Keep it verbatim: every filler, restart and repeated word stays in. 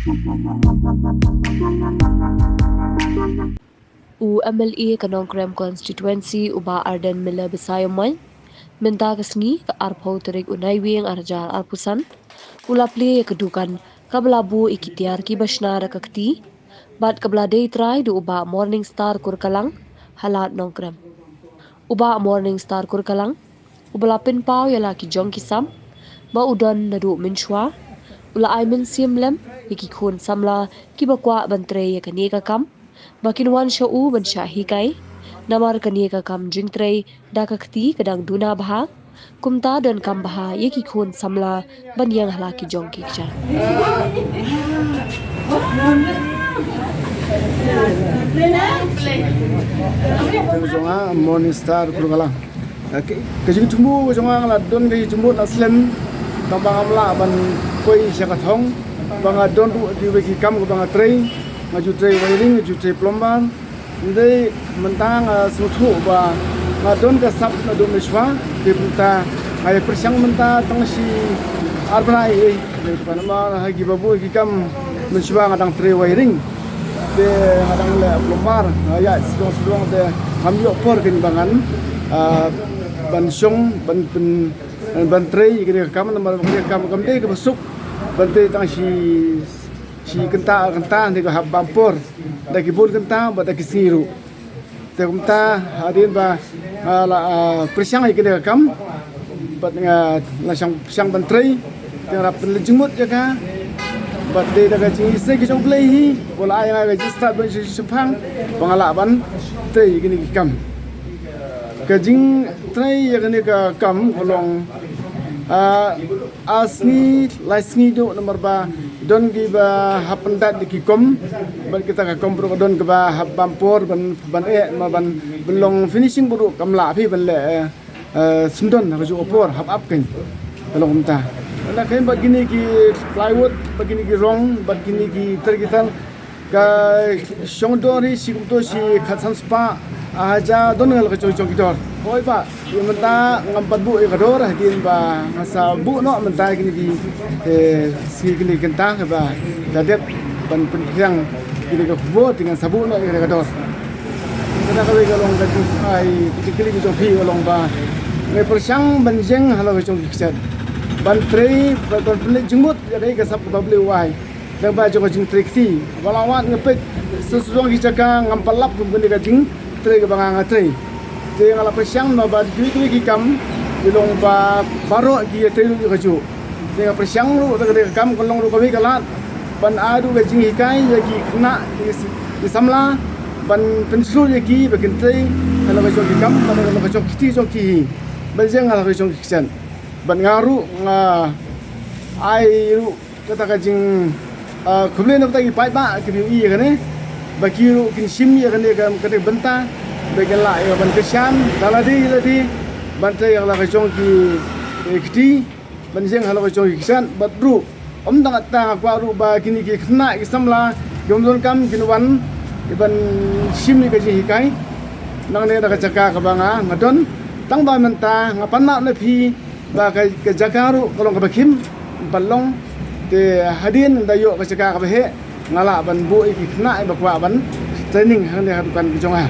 U M L A ka Nongkrem constituency, u Bah Ardent Miller Basaiawmoit, mynta ka sngi ka arphew tarik u Naiwieng arhajar arphew san, u la plie ïa ka dukan kaba la buh ïa ki tiar kiba shna da ka kti bad kaba la dei trai da u Bah Morning Star Kurkalang, ha Lad Nongkrem. U Bah Morning Star Kurkalang, uba la pynpaw ïa la ki jong ki sap ba u don naduh mynshuwa, u la ai mynsiem lem ïa ki khun samla kiba kwah ban trei ïa kane ka kam ba kin wan sha u ban shah hikai, namar kane ka kam jingtrei da ka kti ka dang duna bha. Kumta donkam bha ïa ki khun samla ban ïeng ha la ki jong ki kjat. Jong nga Morning Star Kurkalang. Ka jingthmu ka jong nga, nga la don ka jingmut na slem, tang ba ngam lah ban poi sha ka thong, ba nga don ruh kiwei ki kam kiba nga trei, nga ju trei wiring, nga ju trei plumber. Hynrei mynta nga sngewthuh ba nga don ka sap naduh mynshuwa, te mynta nga ïa pyrshang mynta tang shi ar bnai ei. Namar ha kiba bun ki kam mynshuwa nga dang trei wiring, te nga dang leh plumber, nga ïaid sdang sdang, te ngam ïoh por keiñ ba ngan, ah, ban shong, ban, ban, ban trei kane ka kam, namar kane ka kam kam dei kaba suk, ban trei tang shi, shi kynta ar kynta, ne ka hap bam por da ki bun kynta bad da ki sngi ruh. Te kumta hadien ba nga la, ah, pyrshang ïa kane ka kam, bad nga la shang, shang ban trei, te nga la pynleit jingmut ïa ka, bad dei da ka jingisynei ka jong U Blei hi ba la ai ïa nga ka jingstad ban shu shemphang ba nga lah ban trei ïa kane ki kam. Ka jingtrei ïa kane ka kam ka long, ah, ar sngi lai sngi duh, namar ba don kiba hap pyndait da ki kom, bad kita ka kom ruh ka don kiba hap bam por ban, ban eh, ma ban, ban long finishing ruh kam lah phi ban leh, eh, eh, syndon ha kajuh ka por, hap ap keiñ. Ka long kumta. Hynrei keiñ bad kine ki plywood, bad kine ki rong, bad kine ki ter ki ter, ka shong dor hi shi kumto shi khatsan spah, ah, hajar don nga la ka jong jong ki dor. Hooid bah, ïa mynta ngam pat buh ïa ka dor, hadien ba nga sa buh noh mynta kine ki, eh, sngi kine ki kynta, ba la dep ban pynphriang kine ki khubor, te ngan sa buh noh ïa ka dor. Kata kawei ka long ka jingkylli ka jong phi ka long ba nga pyrshang ban ïeng ha la ka jong ki kshaid, ban trei, ban, ban pynleit jingmut ïa ka sap kaba U Blei u ai. Dang ba jong ka jingtrei kti, ba la wad nga peit sa sdang ki jaka ngam pat lap kum kane ka jingtrei kaba nga nga trei. Te nga la pyrshang na ba kiwei kiwei ki kam ki long ba baroh ki ïa trei ruh ïa kajuh. Te nga pyrshang ruh da ka kam ka long ruh kawei ka lad ban ai ruh ka jinghikai ïa ki khynnah ki samla ban pynshlur ïa ki ba kin trei ha la ka jong ki kam, ha la ka jong ki kti jong ki hi, ban ïeng ha la ka jong ki kshaid. Ban nga ruh nga ai ruh kata ka jing, ah, khublei na bynta ki paidbah kiba ïohi ïa kane, ba ki ruh kin shim ïa kane ka, kane ka bynta ba kin lah ïa ban kyrshan da lade lade ban trei ha la ka jong ki, eh, kti, ban ïeng ha la ka jong ki kshaid. Bad ruh ym tang katta, nga kwah ruh ba kine ki khynnah ki samla ki bym don kam kin wan ban shim ïa ka jinghikai nangne na ka jaka kaba nga nga don. Tang ba mynta nga pan map na phi ba ka, ka jaka ruh ka long kaba khim, ban long. Te hadien da ïoh ka jaka kaba heh, nga lah ban buh ïa ki khynnah ba kwah ban training hangne ha dukan ka jong nga.